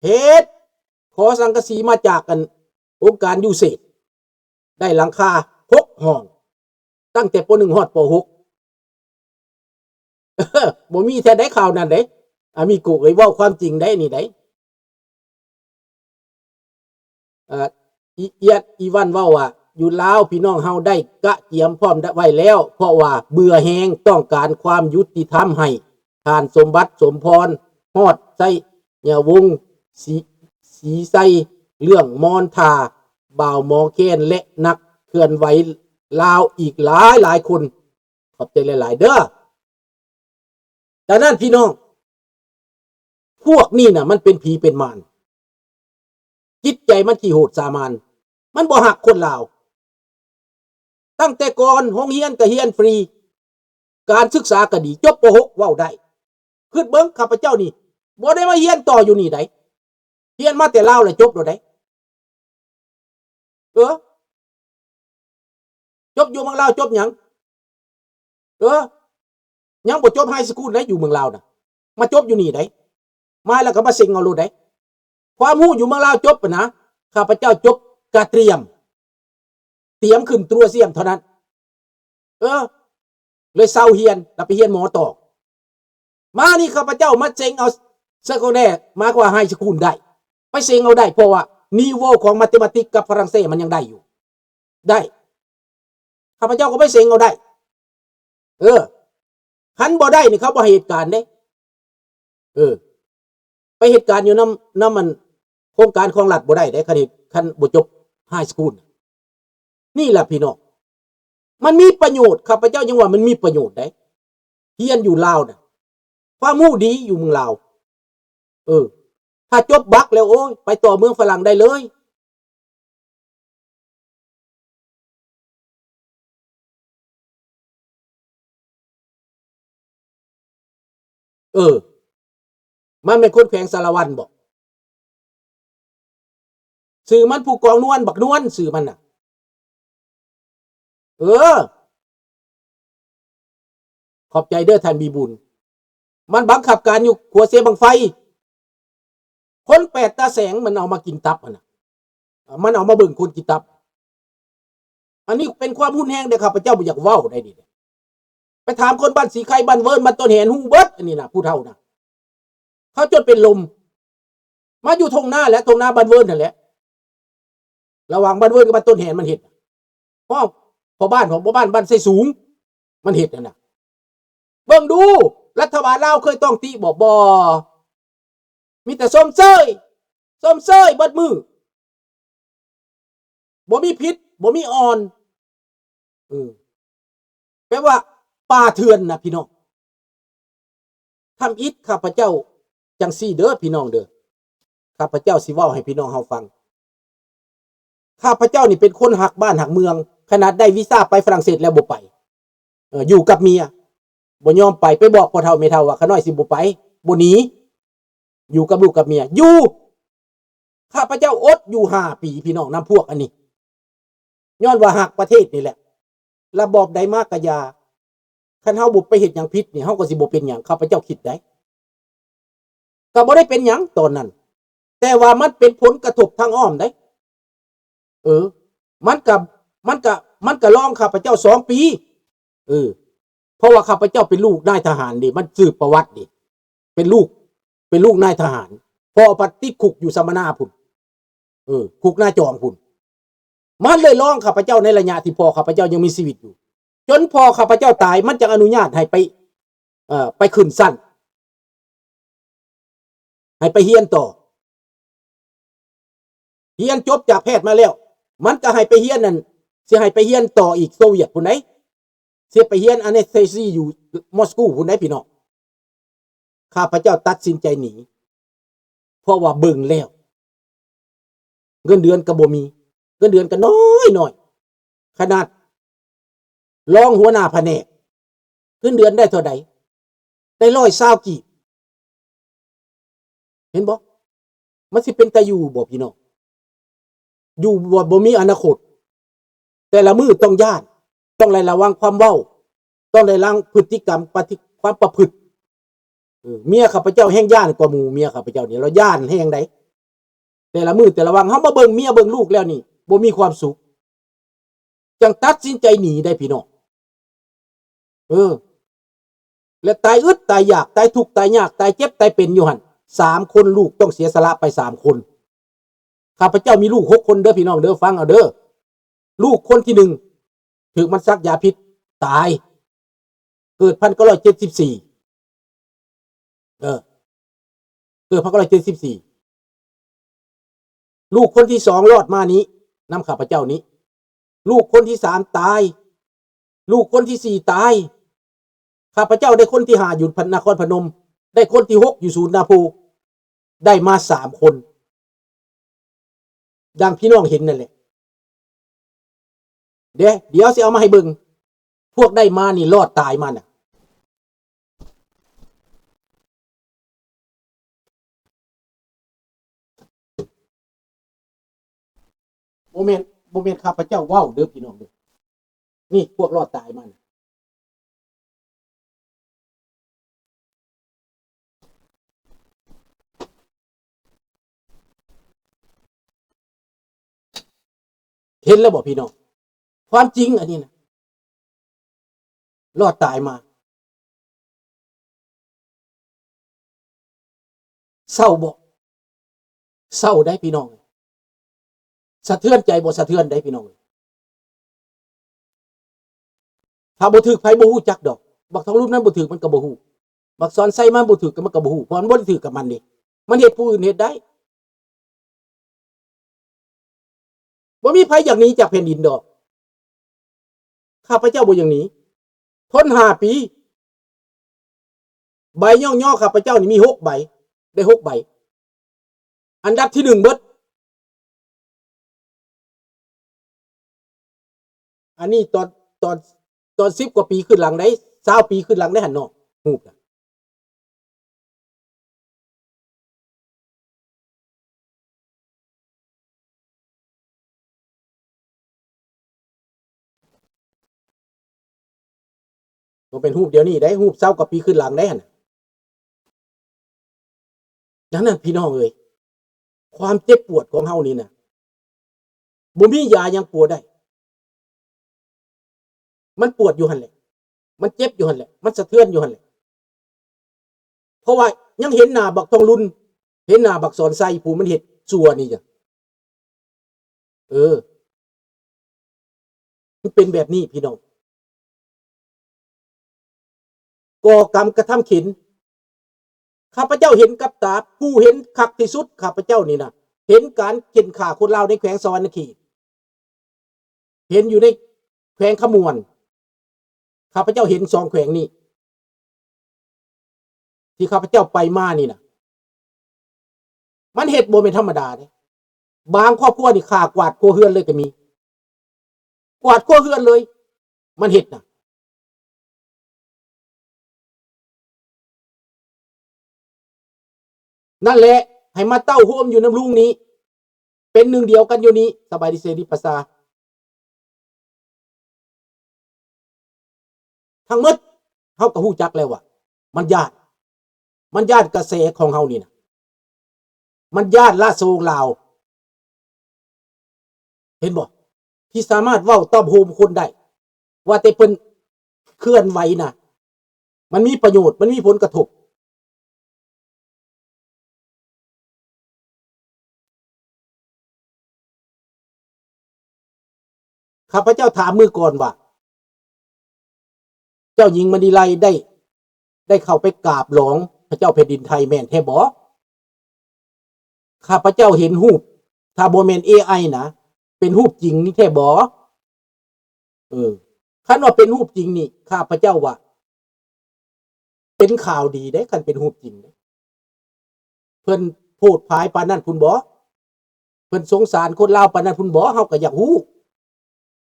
ເຮັດ ຂໍສັງກະສີມາຈາກອັນ ອົງການຢູເສດ ໄດ້ຫຼັງຄາຫົກຫ້ອງ ຕັ້ງແຕ່ ປໍໜຶ່ງ ຮອດ ປໍຫົກ ບໍ່ມີແທ້ໃດຂ່າວນັ້ນເດ້ ອາມິໂກເອີຍ ເວົ້າຄວາມຈິງໄດ໋ນີ້ໄດ໋. ເອີ ອີ ອຽດ ອີວັນເວົ້າວ່າ ຢູ່ລາວພີ່ນ້ອງເຮົາໄດ້ກະກຽມພ້ອມໄວ້ແລ້ວ ເພາະວ່າເບື່ອແຮງ ຕ້ອງການຄວາມຍຸຕິທຳ ໃຫ້ທ່ານສົມບັດ ສົມພອນ ຮອດໄຊຍະວົງ ສີ ສີໄຊ ເລື່ອງມອນທ່າ ບ່າວໝໍແຄນ ແລະ ນັກເຄື່ອນໄຫວລາວອີກຫຼາຍໆຄົນ. ຂອບໃຈຫຼາຍໆເດີ້. ດັ່ງນັ້ນພີ່ນ້ອງ ພວກນີ້ນະ ມັນເປັນຜີເປັນມານ ຈິດໃຈມັນຂີ້ໂຫດສາມານ ມັນບໍ່ຮັກຄົນລາວ. ຕັ້ງແຕ່ກ່ອນໂຮງຮຽນກະຮຽນຟຣີ ການສຶກສາກະດີ ຈົບ ປໍຫົກ ເວົ້າໄດ້. ຄິດເບິ່ງ ຂ້າພະເຈົ້ານີ້ບໍ່ໄດ້ມາຮຽນຕໍ່ຢູ່ນີ້ໃດ໋ ຮຽນມາແຕ່ລາວແລ້ວຈົບໂລດໃດ໋. ເອີ ຈົບຢູ່ເມືອງລາວຈົບຫຍັງ? ເອີ ຍັງບໍ່ຈົບໄຮສະກູນໃດ໋ ຢູ່ເມືອງລາວນະ ມາຈົບຢູ່ນີ້ໃດ໋ ມາແລ້ວກໍມາເສັງເອົາໂລດໃດ໋. ຄວາມຮູ້ຢູ່ເມືອງລາວຈົບຫັ້ນນະ ຂ້າພະເຈົ້າຈົບກະຕຣຽມ ຕຽມຂຶ້ນຕົວສຽມເທົ່ານັ້ນ. ເອີ ເລີຍເຊົາຮຽນ ແລ້ວໄປຮຽນໝໍຕໍ່. ມານີ້ຂ້າພະເຈົ້າມາເສັງເອົາເຊີໂກແນ ໝາຍຄວາມວ່າໄຮສະກູນໄດ້ ໄປເສັງເອົາໄດ້ ເພາະວ່ານິວໂວຂອງມາເຕມາຕິກກັບຝຣັ່ງເສດມັນຍັງໄດ້ຢູ່ ໄດ້ ຂ້າພະເຈົ້າກໍໄປເສັງເອົາໄດ້. ເອີ ຄັນບໍ່ໄດ້ນີ້ເຂົາບໍ່ໃຫ້ເຮັດການເດ້. ເອີ ໄປເຮັດການຢູ່ນຳ ນຳອັນໂຄງການຂອງລັດບໍ່ໄດ້ເດ້ ຄັນເຮັດ ຄັນບໍ່ຈົບໄຮສະກູນ. ນີ້ລະພີ່ນ້ອງ ມັນມີປະໂຫຍດ ຂ້າພະເຈົ້າຍັງວ່າມັນມີປະໂຫຍດໃດ໋ ຮຽນຢູ່ລາວນະ ຄວາມຮູ້ດີຢູ່ເມືອງລາວ. ເອີ ຖ້າຈົບບັກແລ້ວ ໂອ້ຍ ໄປຕໍ່ເມືອງຝຣັ່ງໄດ້ເລີຍ. ເອີ ມັນແມ່ນຄົນແຂວງສາລະວັນບໍ? ຊື່ມັນຜູ້ກອງນວນ ບັກນວນຊື່ມັນນະ. ເອີ ຂອບໃຈເດີ້ທ່ານມີບຸນ. ມັນບັງຄັບການຢູ່ຂົວເຊບັ້ງໄຟ. ຄົນແປດຕາແສງມັນເອົາມາກິນຕັບຫັ້ນນະ ມັນເອົາມາເບິ່ງຄົນກິນຕັບ. ອັນນີ້ເປັນຄວາມຮຸນແຮງເດ້ ຂ້າພະເຈົ້າບໍ່ຢາກເວົ້າໄດ໋ນີ້. ໄປຖາມຄົນບ້ານສີໄຄ ບ້ານເວີນ ບ້ານຕົ້ນແຫນ ຮູ້ເບິດ ອັນນີ້ນະ ຜູ້ເຖົ້ານະ ເຂົາຈົນເປັນລົມ. ມາຢູ່ທົ່ງນາແຫຼະ ທົ່ງນາບ້ານເວີນຫັ້ນແຫຼະ ລະຫວ່າງບ້ານເວີນກັບບ້ານຕົ້ນແຫນມັນເຮັດ ຮອດພໍ່ບ້ານຂອງພໍ່ບ້ານ ບ້ານໄຊສູງ ມັນເຮັດຫັ້ນນະ. ເບິ່ງດູ ລັດຖະບານລາວເຄີຍຕ້ອງຕິບໍ? ບໍ່. ມີແຕ່ຊົມເຊີຍ ຊົມເຊີຍເບິດມື້ ບໍ່ມີຜິດ ບໍ່ມີອ່ອນ. ເອີ ແປວ່າປ່າເຖື່ອນນະພີ່ນ້ອງ. ທຳອິດຂ້າພະເຈົ້າຈັ່ງຊີ້ເດີ້ພີ່ນ້ອງເດີ້ ຂ້າພະເຈົ້າຊິເວົ້າໃຫ້ພີ່ນ້ອງເຮົາຟັງ. ຂ້າພະເຈົ້ານີ້ເປັນຄົນຮັກບ້ານຮັກເມືອງ ຂະໜາດໄດ້ວີຊາໄປຝຣັ່ງເສດແລ້ວບໍ່ໄປ. ເອີ ຢູ່ກັບເມຍ ບໍ່ຍອມໄປ. ໄປບອກພໍ່ເຖົ້າແມ່ເຖົ້າວ່າ ຂ້ານ້ອຍຊິບໍ່ໄປ ບໍ່ໜີ ຢູ່ກັບລູກກັບເມຍ ຢູ່. ຂ້າພະເຈົ້າອົດຢູ່ຫ້າປີພີ່ນ້ອງ ນຳພວກອັນນີ້ ຍ້ອນວ່າຮັກປະເທດນີ້ແຫຼະ. ລະບອບໃດມາກະຢ່າ ຄັນເຮົາບໍ່ໄປເຮັດຫຍັງຜິດນີ້ ເຮົາກໍຊິບໍ່ເປັນຫຍັງ ຂ້າພະເຈົ້າຄິດໄດ໋. ກໍບໍ່ໄດ້ເປັນຫຍັງຕອນນັ້ນ ແຕ່ວ່າມັນເປັນຜົນກະທົບທາງອ້ອມໄດ໋. ເອີ ມັນກະ ມັນກະ ມັນກະລອງຂ້າພະເຈົ້າສອງປີ. ເອີ ເພາະວ່າຂ້າພະເຈົ້າເປັນລູກນາຍທະຫານເດ້ ມັນສືບປະຫວັດເດ້ ເປັນລູກ ເປັນລູກນາຍທະຫານ. ພໍ່ພັດຕິດຄຸກຢູ່ສຳມະນາພຸ້ນ ເອີ ຄຸກນາຈອງພຸ້ນ. ມັນເລີຍລອງຂ້າພະເຈົ້າໃນໄລຍະທີ່ພໍ່ຂ້າພະເຈົ້າຍັງມີຊີວິດຢູ່ ຈົນພໍ່ຂ້າພະເຈົ້າຕາຍ ມັນຈຶ່ງອະນຸຍາດໃຫ້ໄປ ເອີ ໄປຂຶ້ນຊັ້ນ ໃຫ້ໄປຮຽນຕໍ່. ຮຽນຈົບຈາກແພດມາແລ້ວ ມັນກໍໃຫ້ໄປຮຽນນັ້ນ ຊິໃຫ້ໄປຮຽນຕໍ່ອີກໂຊວຽດພຸ້ນໃດ໋ ຊິໄປຮຽນແອັນແອັສທີຊີຢູ່ມອສກູພຸ້ນໃດ໋ພີ່ນ້ອງ. ຂ້າພະເຈົ້າຕັດສິນໃຈໜີ ເພາະວ່າເບິ່ງແລ້ວ ເງິນເດືອນກໍບໍ່ມີ ເງິນເດືອນກໍນ້ອຍໆ ຂະໜາດ ລອງຫົວໜ້າພະແນກ ເງິນເດືອນໄດ້ເທົ່າໃດ? ໄດ້ຮ້ອຍຊາວກີບ. ເຫັນບໍ່? ມັນຊິເປັນຕາຢູ່ບໍ່ພີ່ນ້ອງ? ຢູ່ບໍ່ ບໍ່ມີອະນາຄົດ. ແຕ່ລະມື້ຕ້ອງຢ້ານ, ຕ້ອງໄດ້ລະວັງຄວາມເວົ້າ, ຕ້ອງໄດ້ລະວັງພຶດຕິກຳ, ປະຕິ ຄວາມປະພຶດ. ເອີ ເມຍຂ້າພະເຈົ້າແຮ່ງຢ້ານກວ່າໝູ່, ເມຍຂ້າພະເຈົ້ານີ້ລາວຢ້ານແຮງໃດ໋. ແຕ່ລະມື້ແຕ່ລະວັນ ເຮົາມາເບິ່ງເມຍເບິ່ງລູກແລ້ວນີ້ ບໍ່ມີຄວາມສຸກ ຈັ່ງຕັດສິນໃຈໜີໄດ້ພີ່ນ້ອງ. ເອີ ແລະຕາຍອຶດຕາຍຢາກ ຕາຍທຸກຕາຍຍາກ ຕາຍເຈັບຕາຍເປັນຢູ່ຫັ້ນ ສາມຄົນ ລູກຕ້ອງເສຍສະຫຼະໄປສາມຄົນ. ຂ້າພະເຈົ້າມີລູກຫົກຄົນເດີພີ່ນ້ອງເດີ ຟັງເອົາເດີ. ລູກຄົນທີໜຶ່ງ ຖືກມັນສັກຢາພິດຕາຍ ເກີດພັນເກົ້າຮ້ອຍເຈັດສິບສີ່ ເອີ ເກີດພັນເກົ້າຮ້ອຍເຈັດສິບສີ່. ລູກຄົນທີສອງລອດມານີ້ ນຳຂ້າພະເຈົ້ານີ້. ລູກຄົນທີສາມຕາຍ. ລູກຄົນທີສີ່ຕາຍ. ຂ້າພະເຈົ້າໄດ້ຄົນທີຫ້າຢູ່ນະຄອນພະນົມ, ໄດ້ຄົນທີຫົກຢູ່ສູນນາໂພ, ໄດ້ມາສາມຄົນ. ດັ່ງພີ່ນ້ອງເຫັນນັ້ນແຫຼະ. ເດ້ ດຽວຊິເອົາມາໃຫ້ເບິ່ງ. ພວກໄດ້ມານີ້ລອດຕາຍມານະ. ບໍ່ແມ່ນ ບໍ່ແມ່ນຂ້າພະເຈົ້າເວົ້າເດີພີ່ນ້ອງເດີ. ນີ້ພວກລອດຕາຍມານະ. ເຫັນແລ້ວບໍ່ພີ່ນ້ອງ? ຄວາມຈິງອັນນີ້ນະ ລອດຕາຍມາ. ເສົ້າບໍ່? ເສົ້າໄດ໋ພີ່ນ້ອງ. ສະເທືອນໃຈບໍ່? ສະເທືອນໄດ໋ພີ່ນ້ອງ. ຖ້າບໍ່ຖືກໃຜບໍ່ຮູ້ຈັກດອກ. ບັກທອງລຸນນັ້ນບໍ່ຖືກມັນກໍບໍ່ຮູ້. ບັກສອນໄຊມັນບໍ່ຖືກກໍມັນກໍບໍ່ຮູ້. ເພາະມັນບໍ່ໄດ້ຖືກກັບມັນເດ້. ມັນເຮັດຜູ້ອື່ນເຮັດໄດ້. ບໍ່ມີໃຜຢາກໜີຈາກແຜ່ນດິນດອກ. ຂ້າພະເຈົ້າບໍ່ຢາກໜີ. ທົນຫ້າປີ. ໃບຍ້ອງຍໍຂ້າພະເຈົ້ານີ້ມີຫົກໃບ. ໄດ້ຫົກໃບ. ອັນດັບທີໜຶ່ງເບິດ. ອັນນີ້ຕອນ ຕອນ ຕອນສິບກວ່າປີຂຶ້ນຫຼັງໃດ໋ ຊາວປີຂຶ້ນຫຼັງໃດ໋ຫັ້ນເນາະ ຮູບນະ. ບໍ່ແມ່ນຮູບດຽວນີ້ໃດ໋ ຮູບຊາວກວ່າປີຂຶ້ນຫຼັງໃດ໋ຫັ້ນ. ດັ່ງນັ້ນພີ່ນ້ອງເອີຍ ຄວາມເຈັບປວດຂອງເຮົານີ້ນະ ບໍ່ມີຢາຫຍັງປົວໄດ້. ມັນປວດຢູ່ຫັ້ນແຫຼະ ມັນເຈັບຢູ່ຫັ້ນແຫຼະ ມັນສະເທືອນຢູ່ຫັ້ນແຫຼະ. ເພາະວ່າຍັງເຫັນໜ້າບັກທອງລຸນ ເຫັນໜ້າບັກສອນໄຊ ຜູ້ມັນເຮັດຊົ່ວນີ້. ເອີ ມັນເປັນແບບນີ້ພີ່ນ້ອງ. ກໍ່ກຳກະທຳເຂັນ. ຂ້າພະເຈົ້າເຫັນກັບຕາ, ຜູ້ເຫັນຄັກທີ່ສຸດ ຂ້າພະເຈົ້ານີ້ນະ ເຫັນການເຂັ່ນຂ້າຄົນລາວໃນແຂວງສະຫວັນນະເຂດ, ເຫັນຢູ່ໃນແຂວງຄຳມ່ວນ. ຂ້າພະເຈົ້າເຫັນສອງແຂວງນີ້ ທີ່ຂ້າພະເຈົ້າໄປມານີ້ນະ ມັນເຮັດບໍ່ແມ່ນທຳມະດາເດ້. ບາງຄອບຄົວນີ້ຂ້າກວາດຄົວເຮືອນເລີຍກໍມີ, ກວາດຄົວເຮືອນເລີຍ ມັນເຮັດນະ. ນັ້ນແຫຼະ ໃຫ້ມາເຕົ້າໂຮມຢູ່ນຳລຸງນີ້ ເປັນໜຶ່ງດຽວກັນຢູ່ນີ້. ສະບາຍດີເສລີປະຊາ. ທັງໝົດເຮົາກໍຮູ້ຈັກແລ້ວວ່າມັນຢ້ານ, ມັນຢ້ານກະແສຂອງເຮົານີ້ນະ, ມັນຢ້ານລາຊະວົງລາວ. ເຫັນບໍ່? ທີ່ສາມາດເວົ້າຕ້ອມໂຮມຄົນໄດ້ ວ່າແຕ່ເພິ່ນເຄື່ອນໄຫວນະ ມັນມີປະໂຫຍດ, ມັນມີຜົນກະທົບ. ຂ້າພະເຈົ້າຖາມມື້ກ່ອນວ່າ ເຈົ້າຍິງມະນີໄລໄດ້ ໄດ້ເຂົ້າໄປກາບຫຼອງພະເຈົ້າແຜ່ນດິນໄທແມ່ນແທ້ບໍ່? ຂ້າພະເຈົ້າເຫັນຮູບ, ຖ້າບໍ່ແມ່ນເອໄອນະ, ເປັນຮູບຈິງນີ້ແທ້ບໍ່? ເອີ, ຄັນວ່າເປັນຮູບຈິງນີ້ ຂ້າພະເຈົ້າວ່າເປັນຂ່າວດີເດ້, ຄັນເປັນຮູບຈິງເດ້. ເພິ່ນໂພດພາຍປານນັ້ນພຸ້ນບໍ? ເພິ່ນສົງສານຄົນລາວປານນັ້ນພຸ້ນບໍ? ເຮົາກໍຢາກຮູ້.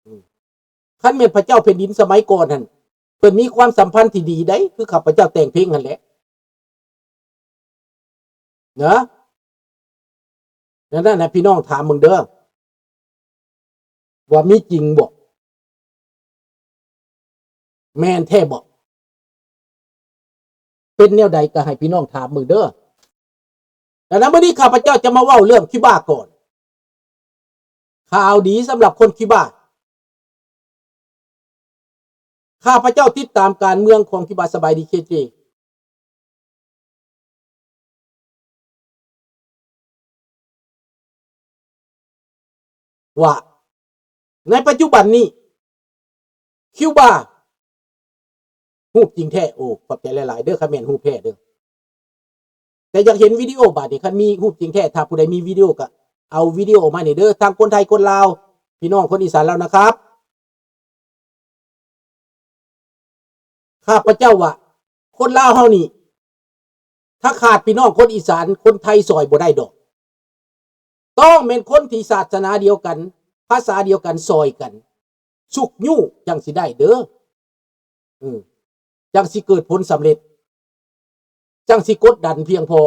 ອືມ, ຄັນແມ່ນພະເຈົ້າແຜ່ນດິນສະໄໝກ່ອນຫັ້ນ ເພິ່ນມີຄວາມສຳພັນທີ່ດີໃດ໋, ຄືຂ້າພະເຈົ້າແຕ່ງເພງຫັ້ນແຫຼະ ເນາະ. ນັ້ນນະ ພີ່ນ້ອງຖາມເບິ່ງເດີ ວ່າມີຈິງບໍ? ແມ່ນແທ້ບໍ? ເປັນແນວໃດກໍໃຫ້ພີ່ນ້ອງຖາມເບິ່ງເດີ. ດັ່ງນັ້ນ ມື້ນີ້ຂ້າພະເຈົ້າຈະມາເວົ້າເລື່ອງຄິວບາກ່ອນ. ຂ່າວດີສຳລັບຄົນຄິວບາ. ຂ້າພະເຈົ້າຕິດຕາມການເມືອງຂອງຄິວບາ. ສະບາຍດີ ເຄເຈ ວ່າໃນປັດຈຸບັນນີ້ ຄິວບາ ຮູບຈິງແທ້. ໂອ້ ຂອບໃຈຫຼາຍໆເດີ ຄັນແມ່ນຮູບແທ້ເດີ. ແຕ່ຢາກເຫັນວິດີໂອ ບາດນີ້ ຄັນມີຮູບຈິງແທ້ ຖ້າຜູ້ໃດມີວິດີໂອກໍເອົາວິດີໂອມານີ້ເດີ ທັງຄົນໄທ ຄົນລາວ ພີ່ນ້ອງຄົນອີສານລາວນະຄັບ. ຂ້າພະເຈົ້າວ່າ ຄົນລາວເຮົານີ້ ຖ້າຂາດພີ່ນ້ອງຄົນອີສານ ຄົນໄທຊ່ອຍບໍ່ໄດ້ດອກ. ຕ້ອງແມ່ນຄົນທີ່ສາສະໜາດຽວກັນ ພາສາດຽວກັນ ຊ່ອຍກັນ ຊຸກຍູ້ ຈັ່ງຊິໄດ້ເດີ. ເອີ ຈັ່ງຊິເກີດຜົນສຳເລັດ ຈັ່ງຊິກົດດັນພຽງພໍ.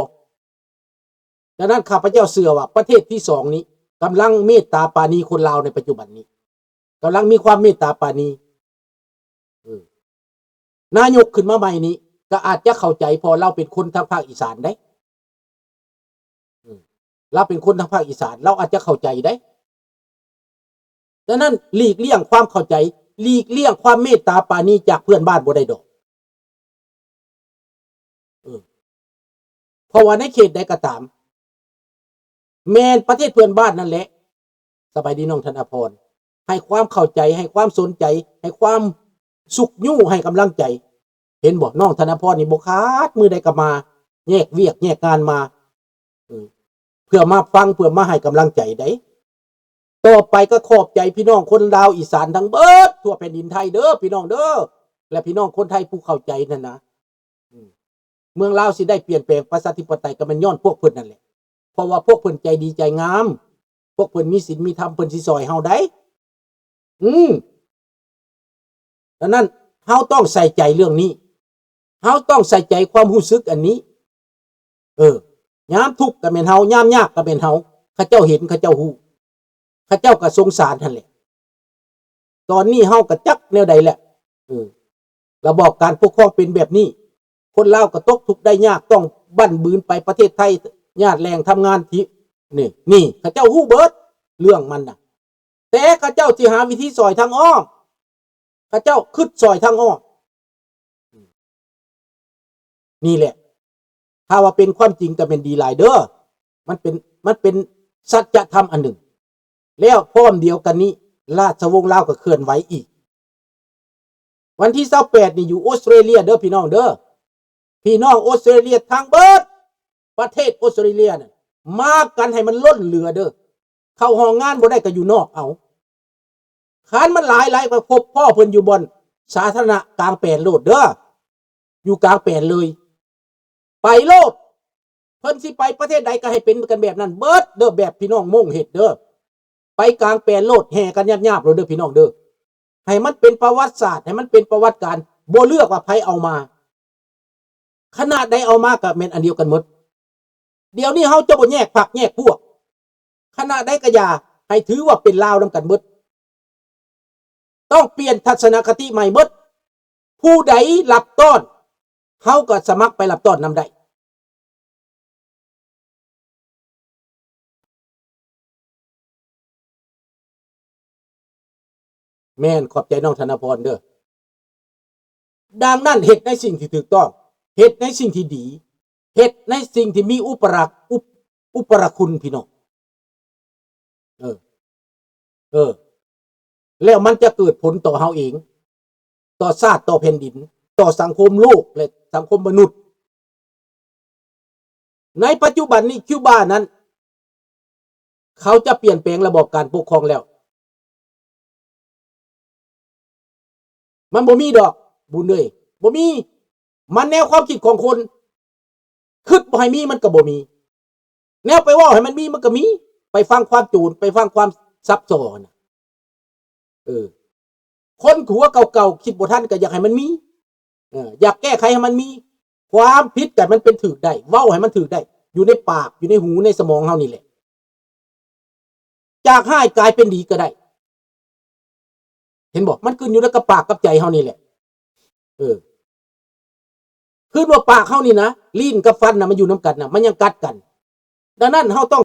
ດັ່ງນັ້ນ ຂ້າພະເຈົ້າເຊື່ອວ່າປະເທດທີສອງນີ້ກຳລັງເມດຕາປານີຄົນລາວໃນປັດຈຸບັນນີ້ ກຳລັງມີຄວາມເມດຕາປານີ. ເອີ ນາຍົກຂຶ້ນມາໃໝ່ນີ້ກໍອາດຈະເຂົ້າໃຈ ເພາະລາວເປັນຄົນທາງພາກອີສານໄດ໋. ເອີ ລາວເປັນຄົນທາງພາກອີສານ ລາວອາດຈະເຂົ້າໃຈໄດ໋. ດັ່ງນັ້ນ ຫຼີກລ່ຽງຄວາມເຂົ້າໃຈ ຫຼີກລ່ຽງຄວາມເມດຕາປານີຈາກເພື່ອນບ້ານບໍ່ໄດ້ດອກ. ເອີ ເພາະວ່າໃນເຂດໃດກໍຕາມ ແມ່ນປະເທດເພື່ອນບ້ານນັ້ນແຫຼະ ສະບາຍດີນ້ອງທະນະພອນ ໃຫ້ຄວາມເຂົ້າໃຈ ໃຫ້ຄວາມສົນໃຈ ໃຫ້ຄວາມຊຸກຍູ້ ໃຫ້ກຳລັງໃຈ. ເຫັນບໍ່ ນ້ອງທະນະພອນນີ້ບໍ່ຂາດມື້ໃດກໍມາ ແຍກວຽກແຍກງານມາ ເອີ ເພື່ອມາຟັງ ເພື່ອມາໃຫ້ກຳລັງໃຈໄດ໋. ຕໍ່ໄປກໍຂອບໃຈພີ່ນ້ອງຄົນລາວອີສານທັງເບິດທົ່ວແຜ່ນດິນໄທເດີ ພີ່ນ້ອງເດີ ແລະ ພີ່ນ້ອງຄົນໄທຜູ້ເຂົ້າໃຈນັ້ນນະ. ເມືອງລາວຊິໄດ້ປ່ຽນແປງປະຊາທິປະໄຕ ກໍແມ່ນຍ້ອນພວກເພິ່ນນັ້ນແຫຼະ ເພາະວ່າພວກເພິ່ນໃຈດີໃຈງາມ ພວກເພິ່ນມີສິນມີທຳ ເພິ່ນຊິຊ່ອຍເຮົາໄດ໋. ອືມ ດັ່ງນັ້ນ ເຮົາຕ້ອງໃສ່ໃຈເລື່ອງນີ້ ເຮົາຕ້ອງໃສ່ໃຈຄວາມຮູ້ສຶກອັນນີ້. ເອີ ຍາມທຸກກໍແມ່ນເຮົາ ຍາມຍາກກໍແມ່ນເຮົາ ເຂົາເຈົ້າເຫັນ ເຂົາເຈົ້າຮູ້ ເຂົາເຈົ້າກໍສົງສານຫັ້ນແຫຼະ. ຕອນນີ້ເຮົາກໍຈັກແນວໃດແຫຼະ ເອີ ລະບອບການປົກຄອງເປັນແບບນີ້ ຄົນລາວກໍຕົກທຸກໄດ້ຍາກ ຕ້ອງບັ້ນບືນໄປປະເທດໄທ ຍາດແລ່ງທຳງານທີ່ ນີ້ ນີ້ ເຂົາເຈົ້າຮູ້ເບິດເລື່ອງມັນນະ ແຕ່ເຂົາເຈົ້າຊິຫາວິທີຊ່ອຍທາງອ້ອມ ເຂົາເຈົ້າຄິດຊ່ອຍທາງອ້ອມ. ນີ້ແຫຼະ ຖ້າວ່າເປັນຄວາມຈິງກໍແມ່ນດີຫຼາຍເດີ ມັນເປັນ ມັນເປັນສັດຈະທຳອັນໜຶ່ງ. ແລ້ວພ້ອມດຽວກັນນີ້ ລາຊະວົງລາວກໍເຄື່ອນໄຫວອີກ. ວັນທີຊາວແປດນີ້ຢູ່ອົດສະຕຣາເລຍເດີພີ່ນ້ອງເດີ ພີ່ນ້ອງອົດສະຕຣາເລຍທັງເບິດ ປະເທດອົດສະຕຣາເລຍນັ້ນ ມາກັນໃຫ້ມັນລົ້ນເຫຼືອເດີ ເຂົ້າຫ້ອງງານບໍ່ໄດ້ກໍຢູ່ນອກເອົາ. ຄັນມັນຫຼາຍໆ ກໍພົບພໍ້ເພິ່ນຢູ່ບ່ອນສາທາລະນະກາງແປນໂລດເດີ ຢູ່ກາງແປນເລີຍ ໄປໂລດ. ເພິ່ນຊິໄປປະເທດໃດກໍໃຫ້ເປັນກັນແບບນັ້ນເບິດເດີ ແບບພີ່ນ້ອງມົ້ງເຮັດເດີ ໄປກາງແປນໂລດ ແຫ່ກັນຍາບໆໂລດເດີພີ່ນ້ອງເດີ. ໃຫ້ມັນເປັນປະຫວັດສາດ ໃຫ້ມັນເປັນປະຫວັດການ ບໍ່ເລືອກວ່າໃຜເອົາມາ ຄະນະໃດເອົາມາກໍແມ່ນອັນດຽວກັນໝົດ. ດຽວນີ້ເຮົາຈະບໍ່ແຍກພັກແຍກພວກ ຄະນະໃດກໍຢ່າ ໃຫ້ຖືວ່າເປັນລາວນຳກັນເບິດ. ຕ້ອງປ່ຽນທັດສະນະຄະຕິໃໝ່ເບິດ. ຜູ້ໃດຮັບຕ້ອນ ເຮົາກໍສະໝັກໄປຮັບຕ້ອນນຳໄດ້. ແມ່ນ ຂອບໃຈນ້ອງທະນະພອນເດີ. ດັ່ງນັ້ນ ເຮັດໃນສິ່ງທີ່ຖືກຕ້ອງ ເຮັດໃນສິ່ງທີ່ດີ ເຮັດໃນສິ່ງທີ່ມີອຸປະລັກ ອຸປະ ອຸປະລະຄຸນພີ່ນ້ອງ. ເອີ ເອີ ແລ້ວມັນຈະເກີດຜົນຕໍ່ເຮົາເອງ ຕໍ່ຊາດ ຕໍ່ແຜ່ນດິນ ຕໍ່ສັງຄົມໂລກ ແລະ ສັງຄົມມະນຸດ. ໃນປັດຈຸບັນນີ້ ຄິວບານັ້ນ ເຂົາຈະປ່ຽນແປງລະບອບການປົກຄອງແລ້ວ. ມັນບໍ່ມີດອກ ບຸນເອີຍ ບໍ່ມີ. ມັນແນວຄວາມຄິດຂອງຄົນ ຄິດບໍ່ໃຫ້ມີມັນກໍບໍ່ມີ ແນວໄປເວົ້າໃຫ້ມັນມີມັນກໍມີ. ໄປຟັງຄວາມໂຈນ ໄປຟັງຄວາມສັບສໍ້ນະ. ເອີ ຄົນຫົວເກົ່າໆ ຄິດບໍ່ທັນກໍຢາກໃຫ້ມັນມີ ເອີ ຢາກແກ້ໄຂໃຫ້ມັນມີ. ຄວາມຜິດກໍໃຫ້ມັນເປັນຖືກໄດ້ ເວົ້າໃຫ້ມັນຖືກໄດ້ ຢູ່ໃນປາກ ຢູ່ໃນຫູ ໃນສະໝອງເຮົານີ້ແຫຼະ. ຈາກຮ້າຍກາຍເປັນດີກໍໄດ້ ເຫັນບໍ່? ມັນຂຶ້ນຢູ່ກັບປາກກັບໃຈເຮົານີ້ແຫຼະ. ເອີ ຄືວ່າປາກເຮົານີ້ນະ ລີ້ນກັບຟັນນະ ມັນຢູ່ນຳກັນນະ ມັນຍັງກັດກັນ. ດັ່ງນັ້ນເຮົາຕ້ອງ